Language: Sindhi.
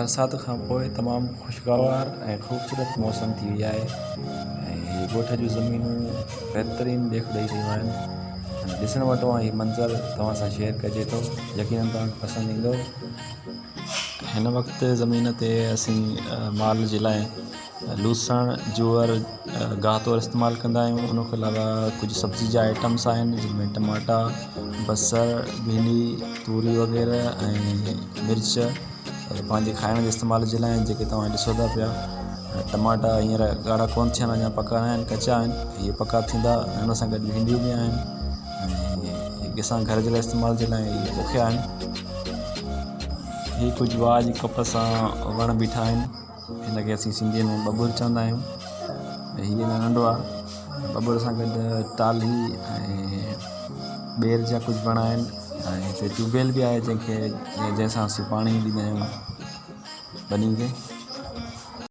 برسات کان پوء تمام خوشگوار ۽ خوبصورت موسم ٿي وئي آهي ۽ هي ڳوٺ جون زمينون بهترين ڏيک ڏئي رهيون آهن ۽ ڏسڻ وٽان هي منظر توهان سان شيئر ڪجي ٿو يقينن توهان کي پسند ايندو. هن وقت زمين تي اسين مال جي لاء لوسڻ جوئر گاهه طور استعمال ڪندا آهيون ان کان علاوه ڪجهه سبزي جا آئٽمس آهن جن ۾ ٽماٽا بصر ڀينڊي توري وغيره ۽ مرچ پنهنجي کائڻ جي استعمال جي لاء جيڪي توهان ڏسو ٿا پيا ٽماٽا هينئر ڳاڙها ڪونه ٿيا آهن اڃا پڪا نه آهن ڪچا آهن اهي پڪا ٿيندا ان سان گڏ ڀينڊيون به آهن ۽ اسان گهر جي لاء استعمال جي لاء اهي پوکيا آهن هي ڪجهه واهه جي ڪپ سان وڻ بيٺا آهن هن کي اسين سنڌيء ۾ ٻٻر چوندا آهيون ۽ هيء اڃا ننڍو آهي ٻٻر سان گڏ ٽالهي ۽ ٻير جا ڪجهه وڻ آهن ۽ هتي ٽيوب ويل به آهي جنهن کي جنهن سان اسين پاڻي ڏيندا آهيون ٻني کي.